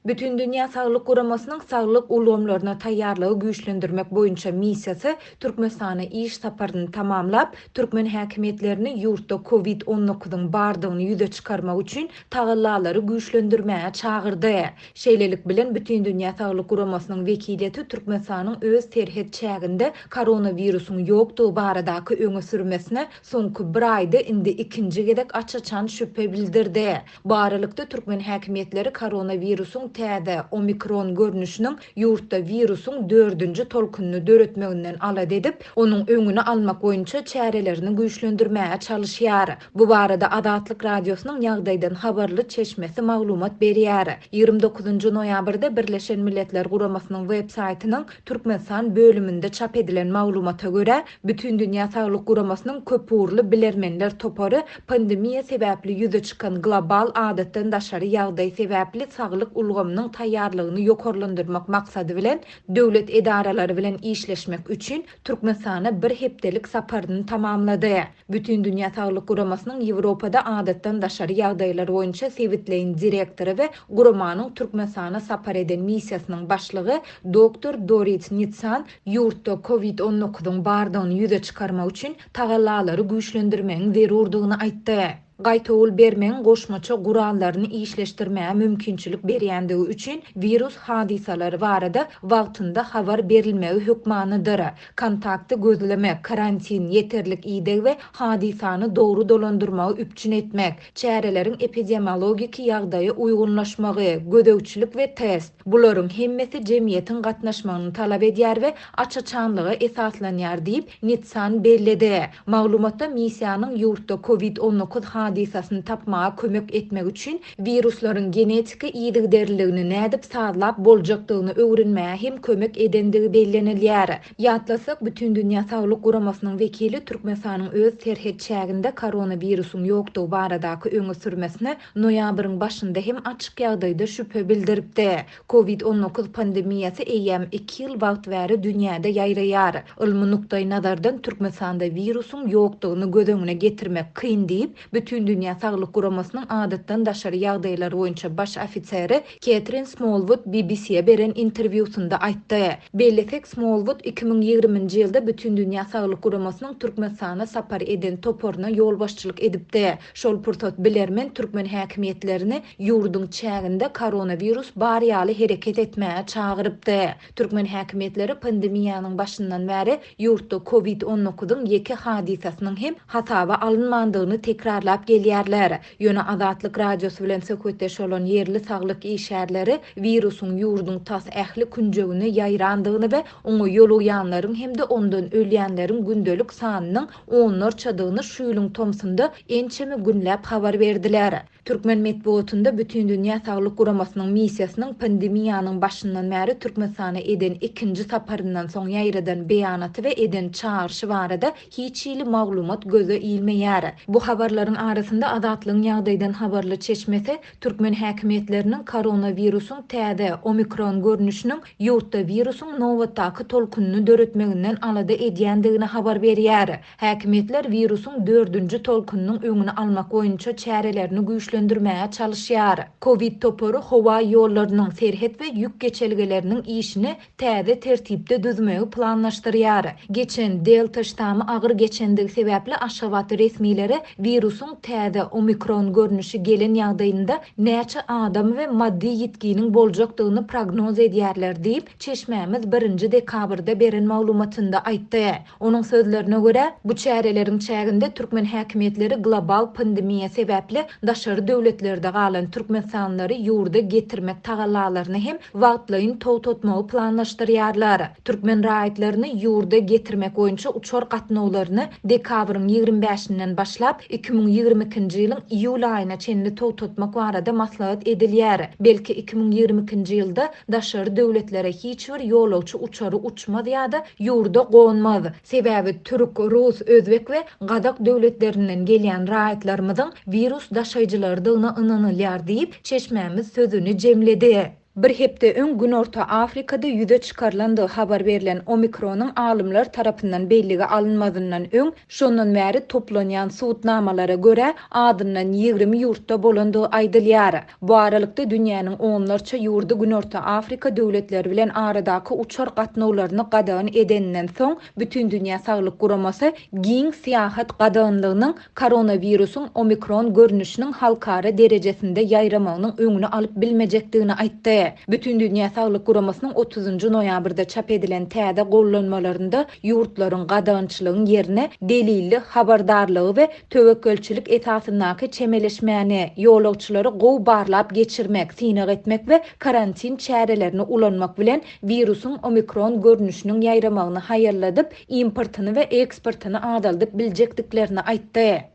Bütindünýä Saglyk Guramasynyň saglyk ulgamlaryna taýýarlygy güýçlendirmek boýunça missiýasy Türkmenistana iş saparyny tamamlap, türkmen häkimiýetlerini ýurtda Covid on dokuzyň bardygyny ýüze çykarmak üçin tagallalary güýçlendirmäge çagyrdy. Şeýlelik bilen, Bütindünýä Saglyk Guramasynyň wekiliýeti Türkmenistanyň öz serhet çäginde koronawirusyň ýokdugy baradaky öňe sürmesine soňky bir aýda indi ikinji gezek aç-açan şübhe bildirdi. Bu aralykda, türkmen häkimiýetleri koronawirusyň täze, omikron görnüşiniň ýurtda wirusyň dördünji tolkunyny döretmeginden alada edip, onuň öňüni almak boýunça çärelerini güýçlendirmäge çalyşýar. Bu barada Azatlyk Radiosynyň ýagdaýdan habarly çeşmesi maglumat berýär. 29 noýabrda Birleşen Milletler Guramasynyň web saýtynyň Türkmenistan bölüminde çap edilen maglumata görä, Bütindünýä Saglyk Guramasynyň köpugurly bilermenler topary pandemiýa sebäpli ýüze çykan global adatdan daşary ýagdaý sebäpli saglyk ulgamynyň taýýarlygyny ýokarlandyrmak maksady bilen döwlet edaralary bilen işleşmek üçin Türkmenistana bir hepdelik saparyny tamamlady. Bütindünýä Saglyk Guramasynyň Ýewropada adatdan daşary ýagdaýlar boýunça sebitleýin direktory we guramanyň Türkmenistana sapar eden missiýasynyň başlygy doktor Dorit Nitsan ýurtda Covid on dokuzyň bardygyny ýüze çykarmak üçin tagallalary güýçlendirmegiň zerurdygyny aýtdy. Gaýtawul bermegiň goşmaça gurallaryny işleşdirmäge mümkinçilik berýändigi üçin wirus hadysalary barada wagtynda habar berilmegi hökmanydyr. Kontakty gözlemek, karantin, ýeterlik ideg we hadysany dogry dolandyrmagy üpjün etmek, çäreleriň epidemiologiki ýagdaýa uýgunlaşmagy, gözegçilik we test, bularyň hemmesi jemgyýetiň gatnaşmagyny talap edýär we aç-açanlyga esaslanýar diýip, Nitsan belledi. Maglumatda missiýanyň ýurtda Covid 19 hadysasyny tapmaga kömek etmek üçin wiruslaryň genetiki yzygiderliligini nädip sazlap boljakdygyny öwrenmäge hem kömek edendigi bellenilýär. Ýatlasak, Bütindünýä Saglyk Guramasynyň wekili Türkmenistanyň öz serhet çäginde koronawirusyň ýokdugy baradaky öňe sürmesine noýabryň başynda hem açyk ýagdaýda şübhe bildiripdi. Covid 19 pandemiýasy eýýäm iki ýyl wagt bäri dünýäde ýaýraýar. Ylmy nukdaýnazardan Türkmenistanda wirusyň ýokdugyny göz öňüne getirmek kyn diýip, Bütindünýä Saglyk Guramasynyň adatdan daşary ýagdaýlar boýunça baş ofiseri Ketrin Smolwud BBC-e beren interwýusynda aýtdy. Bellesek, Smolwud 2020-nji ýylda Bütindünýä Saglyk Guramasynyň Türkmenistana sapar eden toparyna ýolbaşçylyk edipdi. Şol pursat bilermen türkmen häkimiýetlerini ýurduň çäginde koronawirus bar ýaly hereket etmäge çagyrypdy. Türkmen häkimiýetleri pandemiýanyň başyndan bäri ýurtda Covid on dokuzyň ýeke hadysasynyň hem hasaba alynmandygyny tekrarlap gelýärler. Ýöne Azatlyk Radiosy bilen söhbetdeş bolan ýerli saglyk işgärleri wirusyň ýurduň tas ähli künjegine ýaýrandygyny we oňa ýolugýanlaryň hem-de ondan ölýänleriň gündelik sanynyň onlarçadygyny şu ýylyň tomsunda ençeme günläp habar berdiler. Türkmen metbugatynda Bütindünýä Saglyk Guramasynyň missiýasynyň pandemiýanyň başyndan bäri Türkmenistana eden ikinji saparyndan soň ýaýradan beýanaty we eden çagyryşy barada hiç hili maglumat göze ilmeýär. Bu habarlaryň arasynda Azatlygyň ýagdaýdan habarly çeşmesi Türkmen häkimiýetleriniň koronawirusyň täze, omikron görnüşiniň ýurtda wirusyň nobatdaky tolkunyny döretmeginden alada edýändigini habar berýär. Häkimiýetler wirusyň dördünji tolkunynyň öňüni almak boýunça çärelerini güýçlendirmäge çalyşýar. Covid topary howa ýollarynyň, serhet we ýük geçelgeleriniň işini täze tertipde düzmegi planlaşdyrýar. Geçen Delta ştamy agyr geçendigi sebäpli Aşgabat resmileri wirusyň täze, omikron görnüşi gelen ýagdaýynda näçe adam we maddy ýitginiň boljakdygyny prognoz edýärler diýip, çeşmämiz birinji dekabrda beren maglumatynda aýtdy. Onuň sözlerine görä, bu çäreleriň çäginde türkmen häkimiýetleri global pandemiýa sebäpli daşary döwletlerde galan türkmenistanlylary ýurda getirmek tagallalaryny hem wagtlaýyn togtatmagy planlaşdyrýarlar. Türkmen raýatlaryny ýurda getirmek boýunça uçar gatnawlaryny dekabryň 25-inden başlap, 2022-nji ýylyň iýul aýyna çenli togtatmak barada maslahat edilýär. Belki, 2022-nji ýylda daşary döwletlere hiç bir ýolagçy uçary uçmaz ýa-da ýurda gonmaz. Sebäbi türk, rus, özbek we gazak döwletlerinden gelýän raýatlarymyzyň wirus daşaýjylarydygyna ynanylýar diýip, çeşmämiz sözüni jemledi. Bir hepde öň Günorta Afrikada ýüze çykarylandygy habar berlen Omikronyň alymlar tarapyndan bellige alynmazyndan öň, şondan bäri toplanýan subutnamalara görä, azyndan 20 ýurtda bolandygy aýdylýar. Bu aralykda, dünýäniň onlarça ýurdy Günorta Afrika döwletleri bilen aradaky uçar gatnawlaryny gadagan edeninden soň, Bütindünýä Saglyk Guramasy giň syýahat gadaganlygynyň koronawirusyň omikron görnüşiniň halkara derejesinde ýaýramagynyň öňüni alyp bilmejekdigini aýtdy. Bütindünýä Saglyk Guramasynyň otuzynjy noýabrda çap edilen täze gollanmalarynda ýurtlaryň gadagançylygyň ýerine delilli habardarlygy we töwekgelçilik esasyndaky çemeleşmäni, ýolagçylary gowy barlap geçirmek, synag etmek we karantin çärelerini ulanmak bilen wirusyň omikron görnüşiniň ýaýramagyny haýalladyp, importyny we eksportyny azaldyp biljekdiklerini aýtdy.